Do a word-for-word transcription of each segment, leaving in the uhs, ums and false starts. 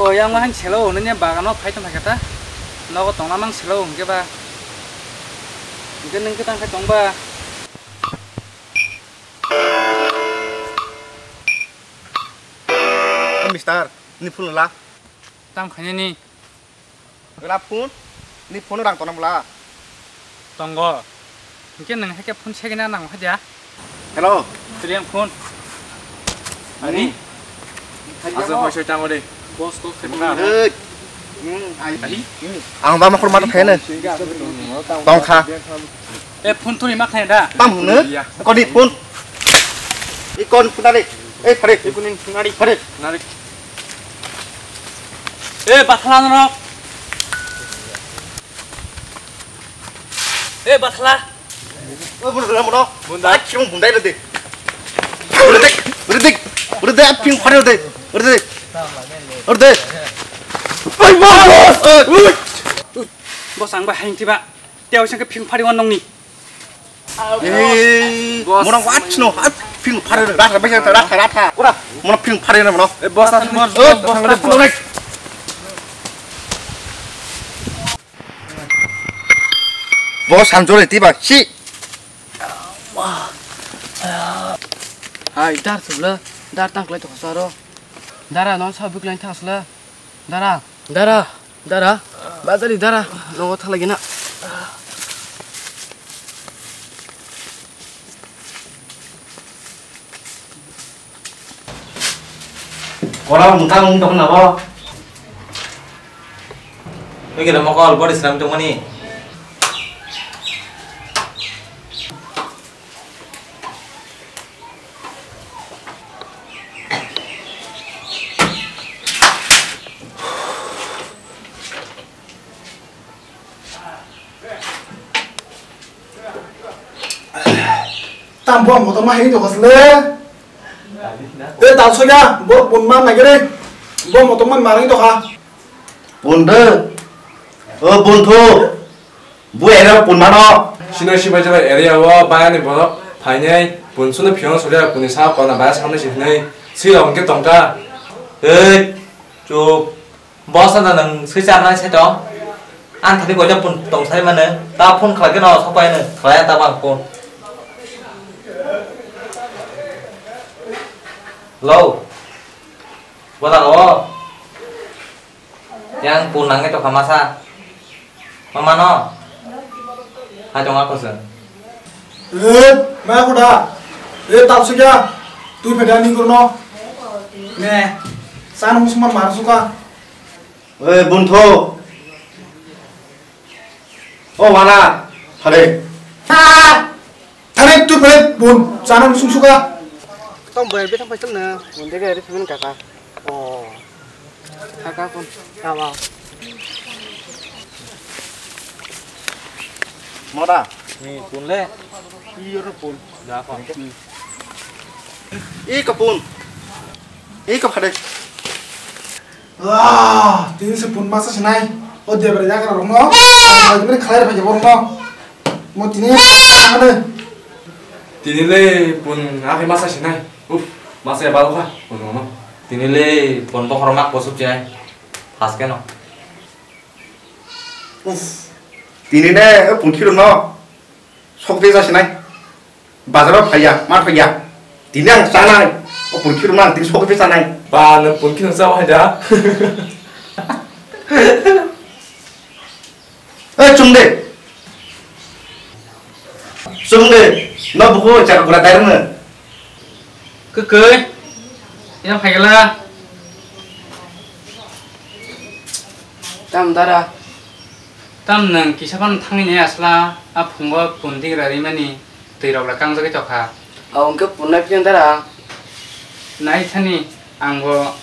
O yang ma hang selo, nini bagano phai tong kha ta. Nogo tongna mang selo, hwnkhe ba. Hwnkhe nwng khe tang khe tong ba. O mister, ni phone la. Tam khainani. Wala phone? Ni phone rang tongo bwla? Tongo. Hwnkhe nwng haikhe phone segena nango hadia? Hello. Siriang phone. Ani? Asa hoi soi tango de. Boss ko khemo. Hey. Hmm, ai. Ani? Ang bama khorma khaina. Tong kha. E phone turi ma khaina da? Tam hunu? Kodi phone. I kon phone ari. E phare. I phone phone ari. Phare. Nari. E, bathala norok. E, bathala. O, bundai, bundai. Bundai. Ai, chum bundai rede. Rede, rede, rede, aping phare rede. Rede. Rede. Ai, boss. Boss, ang ba haing tiba. Tei oisang khe phing phari wan nongni. Ei, boss. Morang wat sino, hat phing phari, ratha, ratha, ratha, ratha. Ora, morang phing phari na morang. Eh, boss, boss, boss, boss, boss. Boss, hanjore tiba, si. Hai, dar subla, dar tangklai to saro. Dara, non sa buklai thasla. Dara. Dara, dara, bazari dara, nogo thalagina. Kora mutang mung tong nabo. Oke, mokol body slam tong mani. Tam bo motor ma hini dokas le. E tal soya, bo pun ma nagere. Bo motor ma marang doka. Pun de. O pun thu. Bu area pun mano. Sinoi sibai jaga area o bayani borok phainai pun sunu phiyong solia puni sa kona baya samne si hinai. Sirok hwnkhe tongka. Ei, chup. Boss no nang sui charnai sai tong. Ang thani boja pun tong sai mane. Ta phone khlai khe no sok pai no. Khlai ta bang phone. Hello. Boda o. Yang pun nangni tokha masa. Mama no. Hai tong ako se. Eh, ma kuda. Eh, tal sugya. Tu peda ni kurno. Ne. San musman mar suka. Eh, buntho. O wana, thare. Ah! Thare tu pare bun, chana musung suka. Tong bai bethang paisal na, bun dege ari phaimani kaka. Oh. Kaka pun, kawa. Mora. Ni pun le. Iyo ro pun. Da ko. I kapun. I kaphare. Ah, tini se pun masa sinai. O debra jaga rokno. Ani khalai rok borokno. Mo tini ano. Tini le pun akhe masa sinai. Uf, masa ya balo kha pun no. Tini le pun bokhorok mak posuk sinai. Haske no. Uf. Tini ne pun khirok no. Sok de jasinai. Bazaro phaiya, ma phaiya. Tini ang chanai. O pun khirok no ang tini sok de chanai. Ba, nwng pun khirok cha hai da. Eh, chum de. Chum de. No buku chakra gura dai rung. Kwkwi, yang phaikla. Tam dara. Tam nwng kisa phano thangwi nai asla, a phungo pun digra rimani twi rok le kangjagwi tokha. Abo hwnkhe punnai phiya dara. Nai thani, ang bo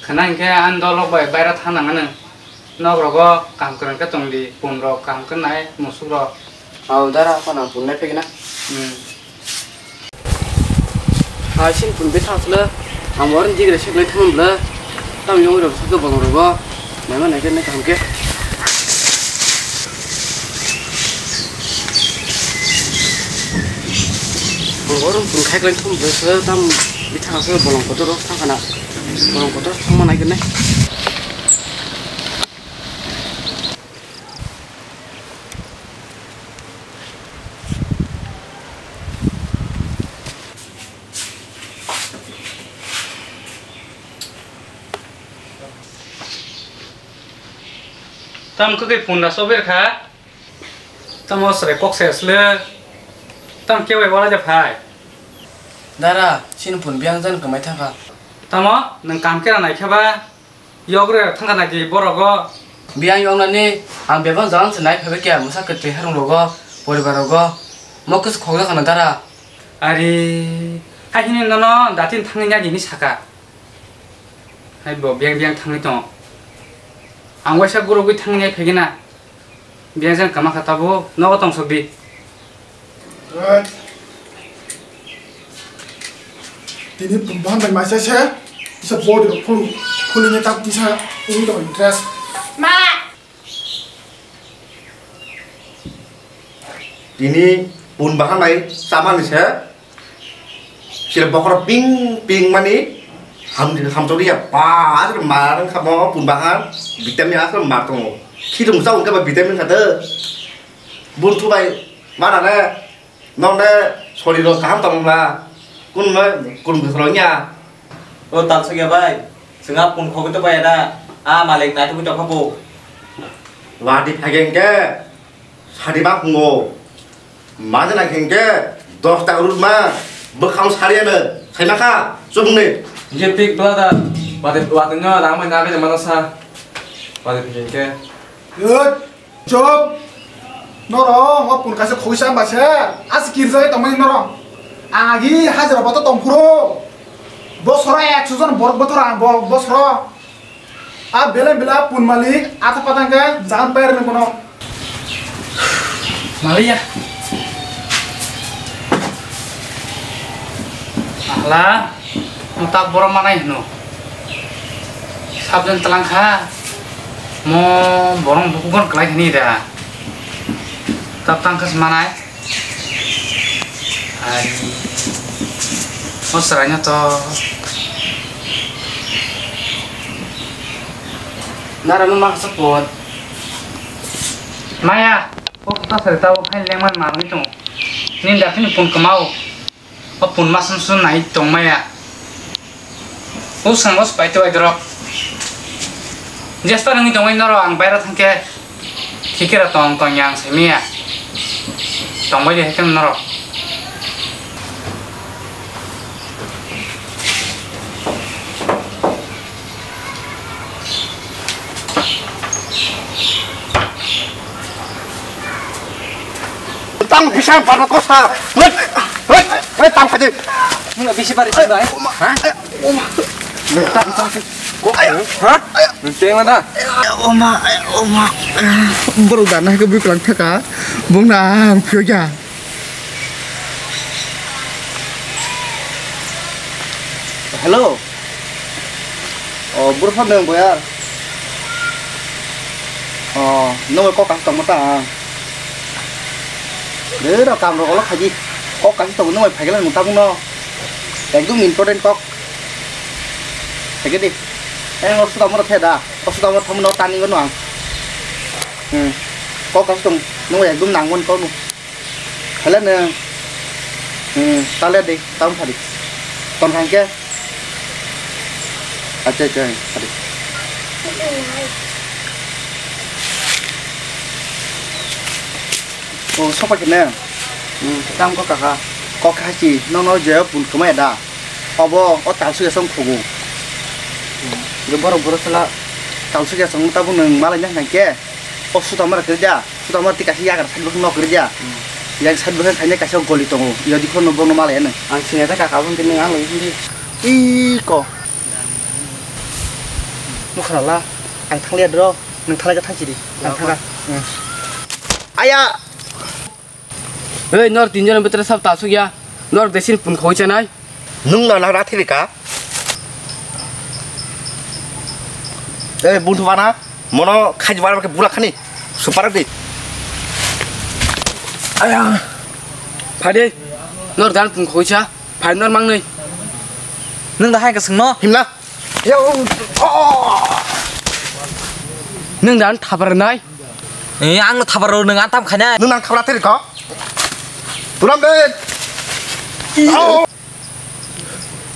khna hinkhe ani dolok bai baira thang nang anw. Nok rogo kaham kwrwng khe tong di, pun rok kaham khe nai musuk rok. Abo dara, aphano ang punnai phikna. Hmm. Hai sin pun bethang sle, ang orin digra seklai thangma bwle, tam yong rok sakhe bolong rogo, naima naikhe nai kaham khe. Ang orin pun khai klai thangma bwle se tam bethang sle bolong kotor rok thang khana, bolong kotor thangma naikhe nai. Tam kwkhwi phone da sober kha. Tamo sre kok se sle. Tam kebai wala de phai. Dara, sini phone biang jan kwmai thangkha. Tamo, nwng kam kera nai khe ba? Yogre thangkha nai di borogo. Biang yong nani, ang bebak jalan se nai phaibai khe, mwsa kwtwi harung rogo, poribar rogo. Mo kis khogda khana dara. Ari, hai hini nono datin thangni nai di ni saka. Hai bo biang biang thangni tong. Ang waisa gurugwi thangni nai phai gina. Biang jang kama kha tabuk, nogo tong sok di. Tini pumban bai maisa se, isa body rok phul, phulini tak tisa, ini dong interest. Ma! Tini pun bahan bai sama ni se, sila bokor ping ping mani, ham, ham chori ya, par mar khamo pun bahan, vitamin asal mar tongo. Khidung sa ungka ba vitamin kata, bun tu bai, mana ne, Nong de soriro kaham tongma, kun ma, kun bwsalo nya. O talsukya bai, chwng a pun khogwi tongbai da, a malik naithogwi tongkha bo. Wadi phageng ke, sadi ma hungo. Majana kheng ke, dos taka rut ma, bwkhang sari ano, sai ma kha, chubung ni. Ye tik bla da, wadi, wadi no rang mai na be mano sa. Wadi phageng ke. Yut. Chop! Norok, o pun kaisa khogwi sa ba se, as kirjai tongmani norok. Agi hajra bato tongphuru. Bosoro ekso jon borok bothor ang bo-, bosoro. A bele bela pun malik, atha patang khe jagan pair ni bono. Maliya. Ahla. Mo tak borok manai hino. Sabjang tlang kha. Mo borok bukugon klai hini da. Tap tang khe manai. Ai. Mo seraino to. Nara mo ma support. Maya, o kota sari tabo khai lengman marni tong. Nin da khini pun kemao. O pun masum sum nai tongmaya. O swngo spai tei dorok. Jespa nungwi tongwi norok ang baira thangkhe. Khikera tong tong yang saimaya. Tongbai de khe norok. Tang bisa pada kosa. Hei, hei, hei, tang kadi. Nuna bisi bari sih, bai. Hah? Tang, tang, tang. Kok, hah? Tengah dah. Oma, oma. Baru dana ke bui pelang thaka. Bung na, ang pio ya. Hello. O, bwrwkha nwng boyar. O, nwng bai kok kaham tongma ta ang. Dei rok kam rok olo khaidi. Kok kaham tong nwng bai phaikhe nwng tabuk no. Ekdum important kok. Phaikhe di. Ang o suda moro the da. O suda moro thamno tani no ang. Hmm. Kok kaham tong nwng bai ekdum nangmani kok no. Hala nwng, hmm, tale de, tamo phadi. Ton khan khe? Acha, acha, phadi. O, sopa khe ne? Hmm, tamo kok kha? Kok kha si, nono je pun kmaya da. Obo, o talsu ya song khubu. Je borok borok sala talsu ya song tabuk nwng malai nang nang khe. O sutamara kwrwi da, sutamara tei kaisa yagra side bwkhak nok kwrwi da. Hmm. Yang side bwkhak khaina kaisa goli tongo, yodi khorno bono malai ano. Ang sini ta kaka bun tini ang lagi hindi. Iko. Mukhrala, ang thanglia dro, nang thalai ka thangchiri, ang thanga. Hmm. Aya! Hei, nor tinjon bwtara sab tasuk ya. Nor desin pun khoi chanai. Nung na na rathi ka. Eh, buntu bana. Mono khaji bar ke bula khani. Supar di. Aya. Phadi. Nor dan pun khoi cha. Phai nor mangnai. Nung da hai ka sungno. Himna. Yo. Oh. Nung dan thabar nai. Eh, ang no thabar ro nung antam khana. Nung nang thabra teri ko. Turam de. Oh.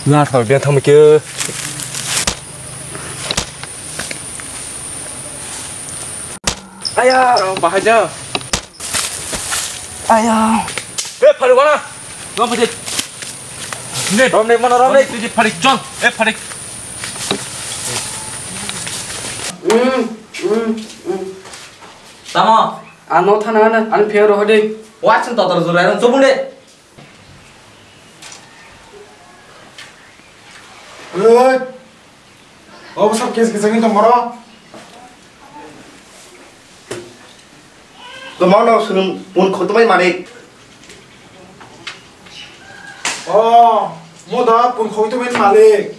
Nung thabar biang thang ke. Aya. Bahai ja. Aya. Eh, phari wana. Rom phari. Ne. Rom ne, mano rom ne. Tiji phari chol. Eh, phari. Hmm, hmm, hmm. Tamo. Ano thana na, an phero hode. Wa chun totor zurai ron chubung de. Oi. Obo sab kes kes angin tongmoro. Tomorno sunum un khotumai malik. Oh, moda pun khotumai malik.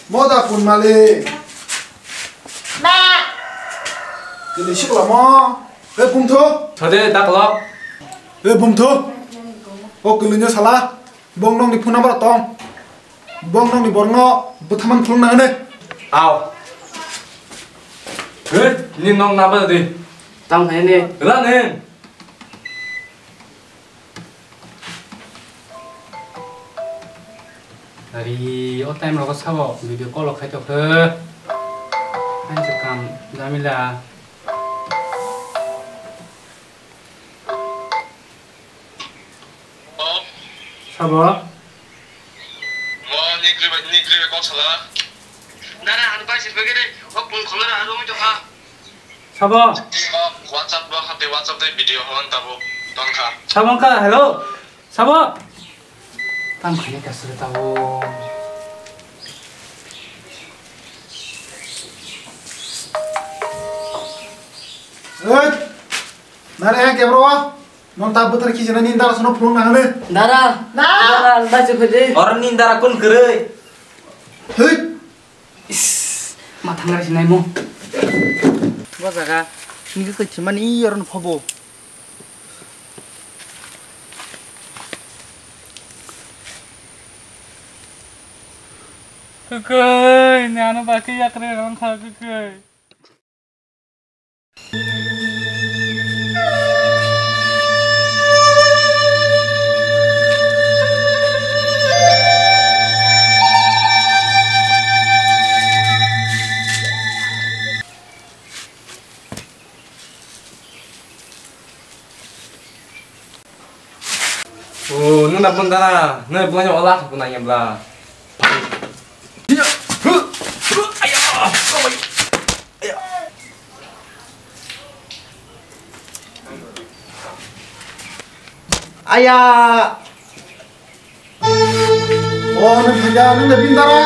Moda pun malik. Ma. Kini sikla mo. He bumtho. Thode daklok. He bumtho. O kilinya sala. Bong nokni phone number tong. Bong nokni borno bwthaman phone nang ne. Aw. He, ni nok number di. Tang hai ne. Ra ne. Ari, o time rogo sabo video call khai tok khe. Hai se kam jamila. Sabo? Mo nigri bai, nigri bai kok sala. Dara, ano bai sir bagere, o pun kholo ra, ano ito ha. Sabo? WhatsApp bo hati, WhatsApp de video hon tabo tongkha. Sabo ka, hello. Sabo? Tam khani kasre tabo. Oi. Nare ya kebro wa. Non ta butar kisi na nin dara sono phulung nang ne. Dara. Na. Dara, ang bai se phede. Or nin dara kun kere. Hei. Is, ma thangra sinai mo. Bo jaga, nini koi thimani i oron phobo. Kwkwi, nano bakhe yakre rang kha kwkwi. O, nung na pun dana, nung pun ola pun ayam la. Aya. O, nung phaida, nung na bindara.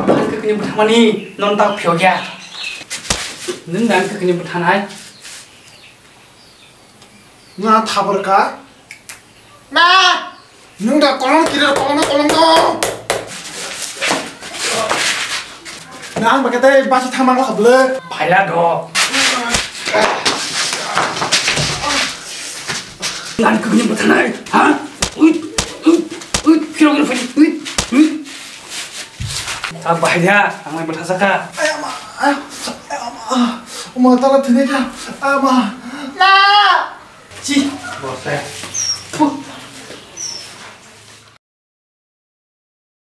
Ang kwkni bwthamani non tak phiyokya. Nung da ang kwkni bwthanai. Nga thabar ka? Na! Nung da kolong kirir kolong kolong do. Na ang bakete basi thamang la kable. Phaila do. Ngan kwkni bwthanai, ha? Ui, ui, ui, phirok phai, ui, ui. Ang bahai dia, ang lai bwtha saka. Ay ama, ay ama, ama tala thini ka, ama. Na! Chi, bose. Puh.